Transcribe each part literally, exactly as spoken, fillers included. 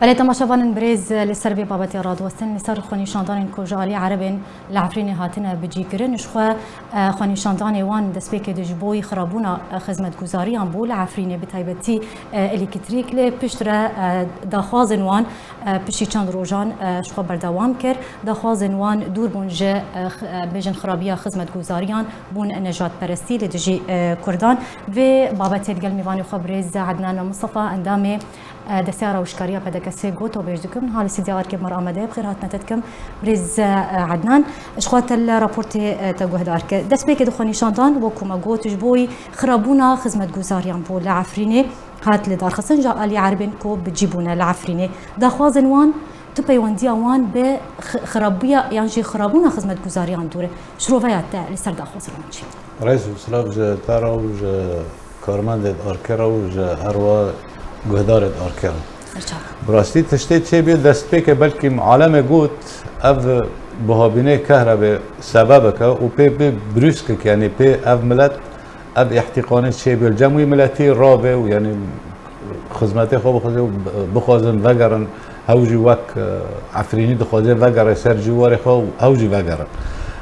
Belê, temaşevanên birêz, li ser vê babetê radiwestin, li ser xwenîşandanên ku ji alî erebên li Efrînê hatine bicîkirin, ji xwe, e, xwenîşandanê wan destpêkê de ji bo xirabûna, e, xizmetguzariyan bû li Efrînê, bi taybetî, e, elektrîk, lê piştre, e, daxwazên wan, e, piştî çend rojan, e, ji xwe berdewam kir. Daxwazên wan dûr bûn ji, e, x-, e, bêjin xirabiya xizmetguzariyan, bûn nejadperestî li dijî, e, Kurdan. Vê babetê digel mêvanê xwe birêz Ednan Mistefa, endamê e, Desteya Rawişkariya P D K S got, ew bêj dikim, niha li stûdya Erkê me re amade ye, bi xêr hatina te dikim, birêz, e, Ednan. Ji xwe te li raportê, e, te guhdar kir. Destpêkê de xwenîşandan, wekû me got, ji bo xirabûna xizmetguzariyan bû li Efrînê hat lidarxistin, ji alî erebên ku bi cî bûne li Efrînê. Daxwazên wan, tu peywendiya wan bi xi-, xirabiya yan jî xirabûna xizmetguzariyan dûr e. Şiroveya te li ser daxwazên wan çi? Rêz û silav ji te re û ji karmendên Erkê re û ji herwa guhdarên Erkê re. Ser çav. Bi rastî tiştê çêbû, destpêkê belkî alemê got, ev buhabûnê kehrebê sebebek e û pê bi brûskek, yanî pê ev milet, ev îhtîqanê çêbû li cem wî miletî rabe û yanî xizmetê xwe bixwaze û bixwazin vegerin, hew jî wek, e, Efrînî dixwaze vegere ser cîwarê xwe û hew jî vegerin.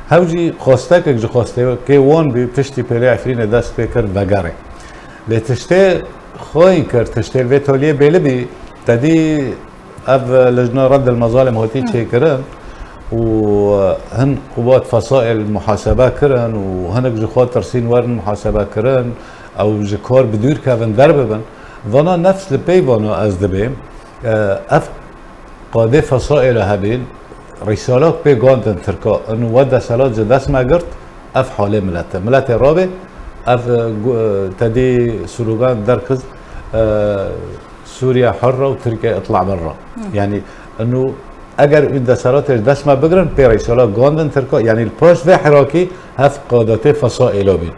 Hew jî xwestekek ji xwestekê wan bî, piştî pêlê Efrînê dest pê kir vegerê. Lê tiştê xweyî kir, tiştê li vê toliyê bêli bî, te dî ev Lijna Reddil Mezalim hatî Hı. çêkirin û hin quwat fesail muhasebe kirin û hinek ji xwe tirsîn werin muhasebe kirin, ew ji kar bi dûr kevin derbibin. Vana nefs li pey vana ez dibêm, e, ev qadê fesaîla hebîn, rîsalak pê gandin Tirka, inu we deselat ji dest me girt, ev halê milet e. Miletê rabê, ev, e, gu-, e, tedî slogan derxiz, e, Sûriye hurre û Tirkiye itla berra. Hı. Yanî, inu eger hûn deselatê ji dest me bigirin, pê rîsalak gandin Tirka, yanî li paş vê hirakî hev qadatê fesaîla bîn.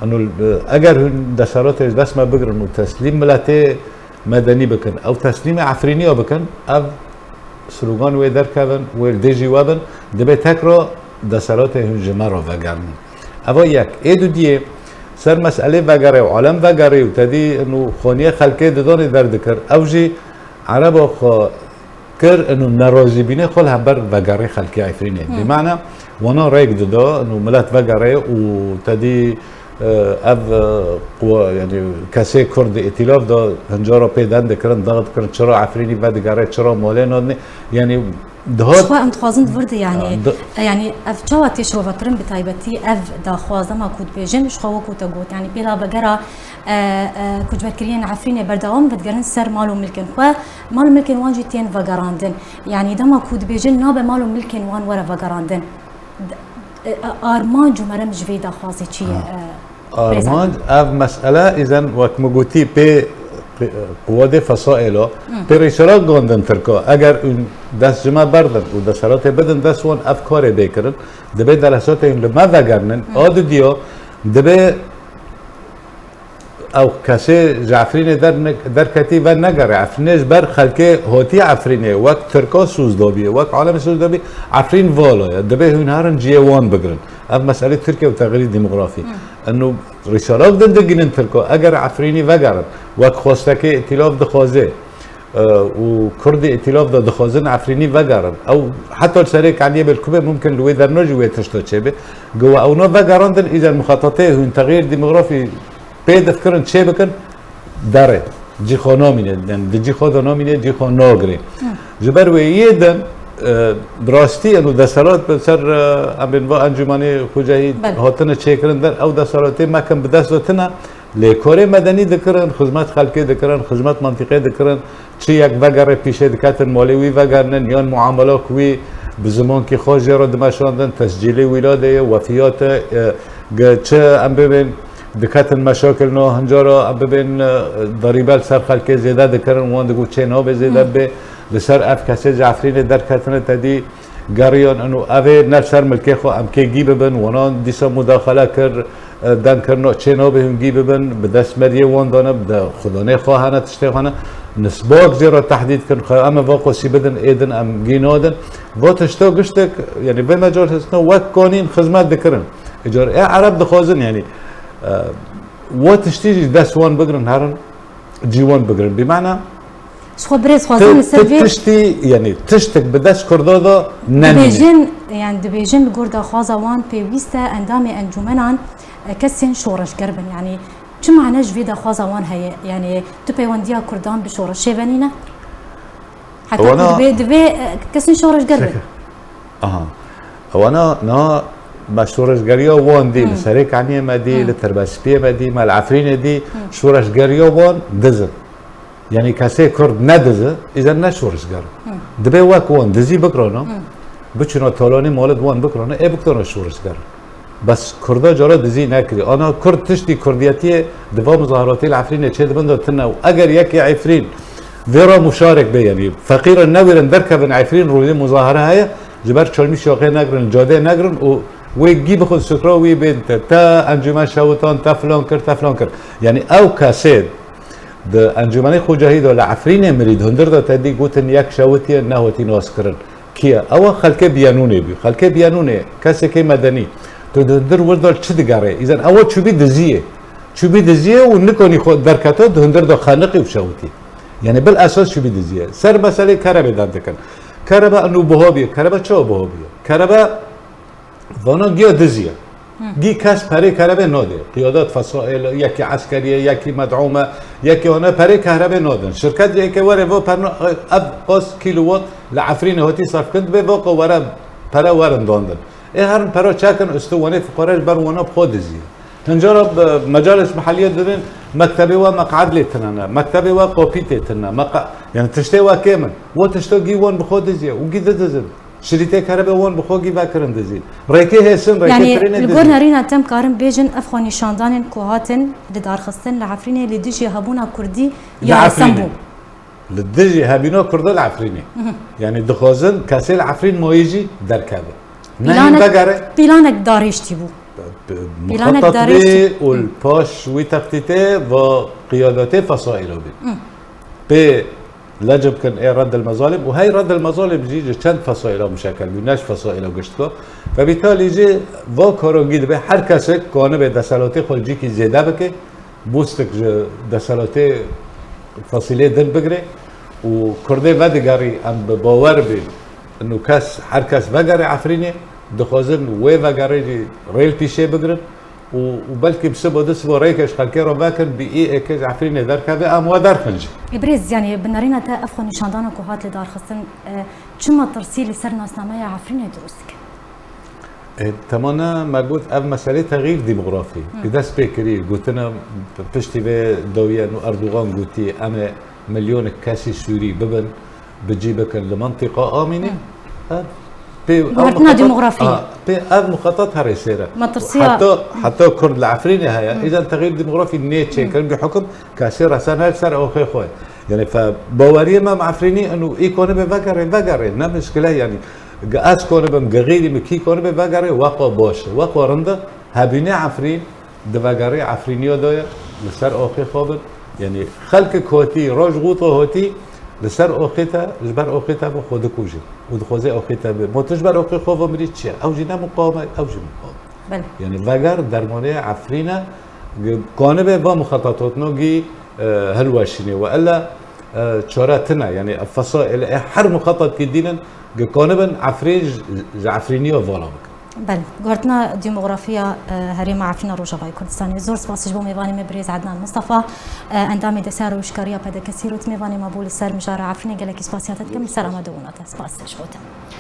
Inu, e, eger hûn deselatê ji dest me bigirin û teslîm miletê medenî bikin, ew teslîmê Efrîniya bikin, ev slogan wê derkevin, wê li dijî we bin, dibê tekra deselatê hûn ji me re vegerînin. Eva yek. Ê dudiyê ser meselê vegerê û alem vegerê û tedî û xaniyê xelkê didanê derdikir, ew jî ereba xwe kir û nerazîbînê xwe li hember vegerê xelkê Efrînê. Hı. Bi mana wana rêk dida û milet vegerê û tedî, e, ev, e, quwa, yanî kesê Kurd di îtîlaf de hincara pê den dikirin, dax dikirin, çira Efrînî vedigere, çira malê nadinê, yanî dihat Xwe em dixwazin vir de, yanî, Ha, di- e, yanî ev çawa tê şirovekirin, bi taybetî ev daxwaz dema ku dibêjin, ji xwe wekû te got, yanî pêla vegera, e, e, koçberkiriyên Efrînê berdewam ve digerin ser mal û milkên xwe, mal û milkên wan jî tên vegerandin. Yanî dema ku dibêjin nabe mal û milkên wan were vegerandin. D-, e, e, armanc û merem ji vê daxwazê çi ye, Ha. e, Armanc, ev mesele îzen wek min gotî pê qi-, quwedê fesaîla, Hı. pê rîsalak gandin Tirka. Eger hûn dest ji me berdin û deselatê bidin dest wan, ev karê bê kirin. Dibê deresetê hûn li me vegerinin. Hı. A dudiya dibê ew kesê ji Efrînê der ne-, derketî ve negere. Efrînê ji ber xelkê hotî Efrînê wek Tirka soz dabî, wek alemê soz dabî, Efrîn vala ye. Dibê hûn herin cihê wan bigirin. Ev meselê Tirkiye û texirî demografî. Hı. Eno rîsalak din digînin Tirka, eger Efrînî vegerin, wek xwestekê îtîlaf dixwaze, e, û Kurdê îtîlaf de dixwazin Efrînî vegerin. Ew heta li serê kaniyê bê li ku bê mumkin li wê derna jî wê tişta çêbe. Gi we ewna vegerandin, îzen muxetatê hûn texyîr demografî pê difkirin çê bikin, derê. Cî xwe namîne, yani di cî xwe de namîne, cî xwe nagirê. Hı. Ji ber wê yê din, e, bi rastî eno deselat bi ser, e, em bên va encûmanê xwecehî Belê. hatine çêkirin der, ew deselatê me kin bi dest de tine, lê karê medenî dikirin, xizmet xelkê dikirin, xizmet mantîqê dikirin, çi yek vegerê pîşê diketin malê wî vegerinin, yan muamela ku wî bi zimankî xwe jê re dimeşandin, tescîlê wîladê ye, wefiyat e, e, gi çi em bibên, diketin meşakil no hincara em bibên, e, derîbe li ser xelkê zêde dikirin, wan digot çê nabe zêde Hmm. bê. Li ser ev kesê ji Efrînê derketine te dî geriyan ino ev ê ne li ser milkê xwe em kê gî bibin, wana dîsa mudaxele kir, e, deng kir no çê nabe hûn gî bibin, bi dest meriyê wan dane, bi de xudanê xwe hene, tiştê xwe hene. Nisbak jê re tehdîd kirin, xwe em ê va qosî bidin, ê din em gî nadin. Va tişta giştek, yani vê mecal hestina wek kanîn xizmet dikirin. Îcar ê Ereb dixwazin, yani, e, Wa tiştî jî dest wan bigirin, herin cî wan bigirin. Bi mana Ji xwe birêz xwazim li ser vê tiştî, yanî tiştek bi dest Kurda de nemîne. Dibêjin, yani dibêjin li gor daxwaza wan pêwîst e endamê encûmenan, e, kesên şoreşger bin. Yani çi mane ji vê daxwaza wan heye? Yani tu peywendiya Kurdan bi şoreşê ve nîne? Heta ku divê, divê, e, kesên şoreşger bin. Aha. Ewana na me şoreşgeriya wan dî, li Serê Kaniyê me dî, li Tirbespiyê me dî, me li Efrînê dî, şoreşgeriya wan diz in. Yanî kesê Kurd ne diz e, îzen ne şoreşger in. Divê wek wan dizî bikirana, biçûna talanî malê wan bikirana, ê bikirana şoreşger. Bes Kurda cara dizî nekirî. Ana Kurd tiştî Kurdiyetiyê di va muzaharatê li Efrînê çêdibin de tune û eger yekê Efrîn vê ra muşarek bê, yanî feqîr in newêrin derkevin Efrîn rûyê muzahara heye, ji ber çalmî şoxê negrin, cadê negrin û wê gî bixin sukra wî bên te, te encûmen şewitan, te filan kir, te filan kir. Yanî ew kesê di encûmenê xocahî de li Efrînê mirî di hundir de te dî gotin yek şewitiye nehotî naskirin. Kî ye? Ewa xelkê Biyenûnê bû. Xelkê Biyenûnê, kesekê medenî. Tu di hundir wir de çi digerê? Îzen ewa çûbî diziyê. Çûbî diziyê û nikonî xwe derketo di hundir de xeniqî û şewitî. Yanî bil esas çûbî diziyê. Ser meselê kerebê dem dikin. Kerebe eno buha bûye. Kerebe çawa buha bûye? Kerebe vana giya diziyê. Gî kes perê kerebê nade. Qiyadat fesail, yekî eskerî ye, yekî med'ûm e, yekî hane perê kerebê nadin. Şirket yekê were va perna ev qas kilowatt li Efrînê hatî serfkin dibe va qo were pere werin dandin. Ê herin pera çekin ustu wanê fuqare ji ber wana bi xwe dizî. Hincara bi mecalis meheliye dibin mektebê we meq'ed lê tine ne, mektebê we qopî tê tine, meqa-, yani tiştê we kêm in. Wa tişto gî wan bi xwe dizî û gî didizin. Şirîtê kerebê wan bi xwe gî vekirin dizî. Rêkê hêsin, rêkê Yani, trênê li gor dizî. Nerîna te em karin bêjin ev xwenîşandanên ku hatin lidarxistin li Efrînê li dijî hebûna Kurdî Li ya Efrînê. Resem bû. Li dijî hebîna Kurda li Efrînê. Yani dixwazin kesê li Efrîn mayî jî derkeve. Nehîn Planek, vegere. Planek darêştî bû. Planek Muxetat darêştî. Bê û li paş wî textîtê va qiyadatê fesaîla bî. Pê Lecib kin ê Reddil Mezalim û hey Reddil Mezalim jî ji çend fesaîla muşekel bû, ne ji fesaîla giştiko. Febîtalî jî va karo gî dibe her kesek kanibe deselatê xwe cîkî zêde bike, bûstik ji deselatê fasîlê din bigire û Kurdê vedigerî em bi bawer bîn û kes, her kes vegere Efrînê, dixwazin wê vegerê jî rêl pîşê bigirin. Û, û belkî bi sibo du sibo rêke ji xelkê re vekin, bi î êkê ji Efrînê derkeve, em we derxin jî. Ê birêz, yanî bi nerîna te ev xwenîşandana ku hat lidarxistin, e, çi metirsî li ser nasnameya Efrînê dirust dike? E, temane me got ev meselê texîr demografî. Hi. Ki dest pê kirî, gotina piştî vê dawiye nû Erdogan gotî, em ê milyonek kesî Sûrî bibin, bi cî bikin li mintîqa Amînê. Hi. Ev pê ev Guhertina muxetat, demografî. Ha, pê ev muxetat herê sêr e. Metirsiya. Heta, heta Kurd li Efrînê heye, îzen texîr demografî nê çêkirin, bi hukum kesê resen her ser oxê xwe. Yani fe baweriyê me em Efrînî û î konibe vegerê, vegerê, ne mişkile yani. Ge ez konibim, ge xeyrî min kî konibe vegerê, weqo baş e, weqo rind e, hebînê Efrîn, Di vegerê Efrîniya de ye, li ser axê xwe bin. Yanî xelkek hotî, roj û rûta hotî, li ser axê te, ji ber axê te ve xwe dikujin û dixwaze axê te bê. Ma tu ji ber axê xwe ve mirî çi ye? Ew jî ne muqawim e, ew jî muqawim e. Belê. Yanî veger dermanê Efrîn e, gi-, kanibe va muxetatotnogî, e, hilweşînê we. Ella, e, çare tine, yanî ev fesaîl, e, her muxetatkî dînin, gi-, kanibin Efrîn ji, ji Efrîniya vala bikin. Belê, guhertina demografiya, e, herêma Efrîna Rojavayê Kurdistanê. Zor spas ji bo mêvanê me birêz Ednan Mistefa, e, endamê Desteya Rewşkariya P D K Sîrot, mêvanê me bû li ser mijara Efrînê. Gelekî spasiya te dikim, li ser amadebûna te. Spas ji bo te.